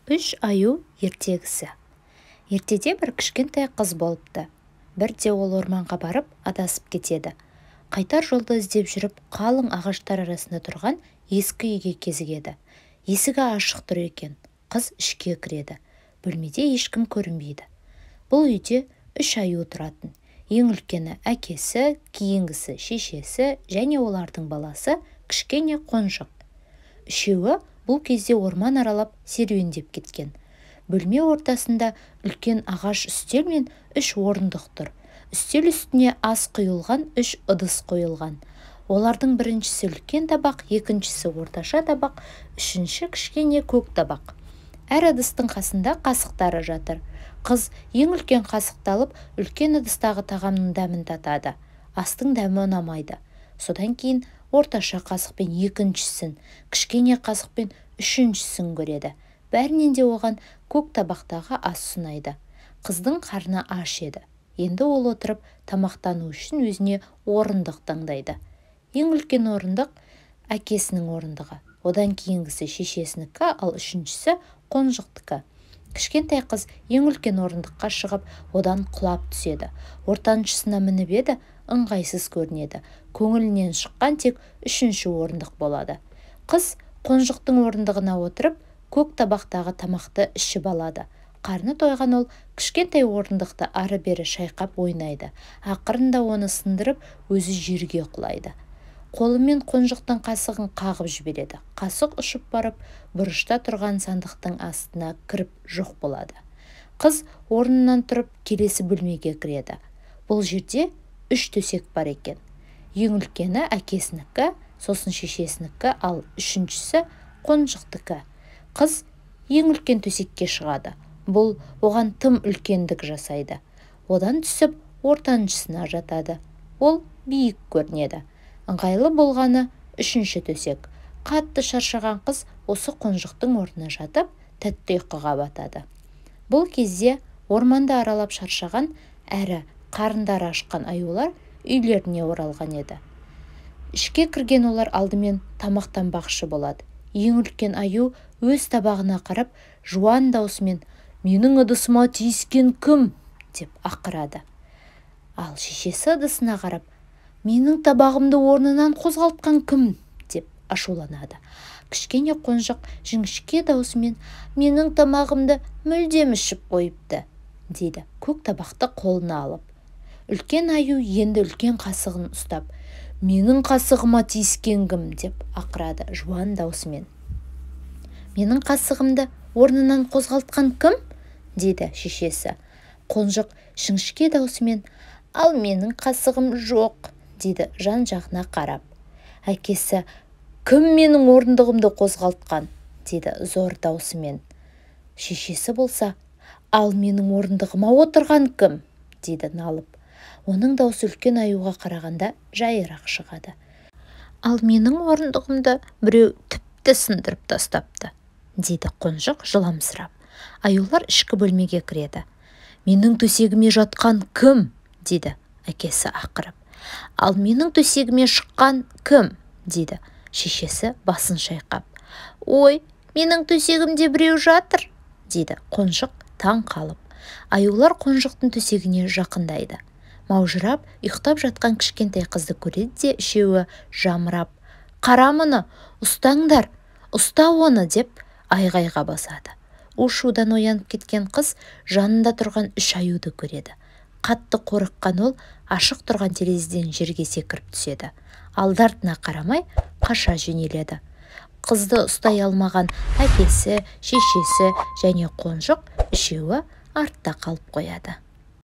Үш аю ертегісі. Ертеде бір кішкентай қыз болыпты. Бірде ол орманға барып, адасып кетеді. Қайтар жолды іздеп жүріп, қалың ағаштар арасында тұрған ескі үйге кезігеді. Есігі ашық тұр екен. Қыз ішке кіреді. Бөлмеде ешкім көрінбейді. Бұл үйде үш аю тұратын. Ең үлкені әкесі, кейінгісі шешесі және олардың баласы кішкене қонжық. Үшеуі бұл кезде орман аралап серуендеп кеткен. Бөлме ортасында үлкен ағаш үстел мен үш орындық тұр. Үстел үстіне ас құйылған үш ыдыс қойылған. Олардың біріншісі үлкен табақ, екіншісі орташа табақ, үшінші кішкене көк табақ. Әр ыдыстың қасында қасықтары жатыр. Қыз ең үлкен қасықты алып, үлкен ыдыстағы тағамның дәмін татады. Астың дәмі ұнамайды. Содан кейін орташа қасықпен екіншісін, кішкене қасықпен үшіншісін көреді. Бәрінен де оған көк табақтағы ас ұнайды. Қыздың қарны аш еді. Енді ол отырып тамақтану үшін өзіне орындық таңдайды. Ең үлкен орындық әкесінің орындығы. Одан кейінгісі шешесінікі, ал үшіншісі қонжықтікі. Кішкентай қыз ең үлкен орындыққа шығып, одан құлап түседі. Ортаншысына мініп еді, ыңғайсыз көрінеді. Көңілінен шыққан тек үшінші орындық болады. Қыз қонжықтың орындығына отырып, көк табақтағы тамақты ішіп алады. Қарны тойған ол кішкентай орындықты ары-бері шайқап ойнайды. Ақырында оны сындырып, өзі жерге құлайды. Қолымен қонжықтың қасығын қағып жібереді. Қасық ұшып барып, бұрышта тұрған сандықтың астына кіріп жоқ болады. Қыз орнынан тұрып, келесі бөлмеге кіреді. Бұл жерде үш төсек бар екен. Ең үлкені әкесінікі, сосын шешесінікі, ал үшіншісі қонжықтікі. Қыз ең үлкен төсекке шығады. Бұл оған тым үлкендік жасайды. Одан түсіп, ортаншысына жатады. Ол биік көрінеді. Ыңғайлы болғаны үшінші төсек. Қатты шаршаған қыз осы қонжықтың орнына жатып, тәтті ұйқыға батады. Бұл кезде орманды аралап шаршаған әрі қарындары ашқан аюлар үйлеріне оралған еді. Ішке кірген олар алдымен тамақтанбақшы болады. Ең үлкен аю өз табағына қарап, жуан даусымен «Менің ыдысыма тиіскен кім?» деп ақырады. Ал шешесі ыдысына қарап, «Менің табағымды орнынан қозғалтқан кім?» деп ашуланады. Кішкене қонжық жіңішке даусымен «Менің тамағымды мүлдем ішіп қойыпты», дейді көк табақты қолына алып. Үлкен аю енді үлкен қасығын ұстап, «Менің қасығыма тиіскен кім?» деп ақырады жуан даусымен. «Менің қасығымды орнынан қозғалтқан кім?» дейді шешесі. Қонжық жіңішке даусымен «Ал менің қасығым жоқ», дейді жан-жағына қарап. Әкесі «Кім менің орындығымды қозғалтқан?» дейді зор даусымен. Шешесі болса «Ал менің орындығыма отырған кім?» дейді налып. Оның даусы үлкен аюға қарағанда жайырақ шығады. «Ал менің орындығымды біреу тіпті сындырып тастапты», дейді қонжық жыламсырап. Аюлар ішкі бөлмеге кіреді. «Менің төсегіме жатқан кім?» дейді әкесі ақырып. «Ал менің төсегіме шыққан кім?» дейді шешесі басын шайқап. «Ой, менің төсегімде біреу жатыр», дейді қонжық таң қалып. Аюлар қонжықтың төсегіне жақындайды. Маужырап, ұйықтап жатқан кішкентай қызды көреді де үшеуі жамырап, «Қара мұны, ұстаңдар, ұста оны!» деп айғайға басады. У-шудан оянып кеткен қыз жанында тұрған үш аюды көреді. Қатты қорыққан ол ашық тұрған терезеден жерге секіріп түседі. Алды-артына қарамай қаша жөнеледі. Қызды ұстай алмаған әкесі, шешесі және қонжық үшеуі артта қалып қояды.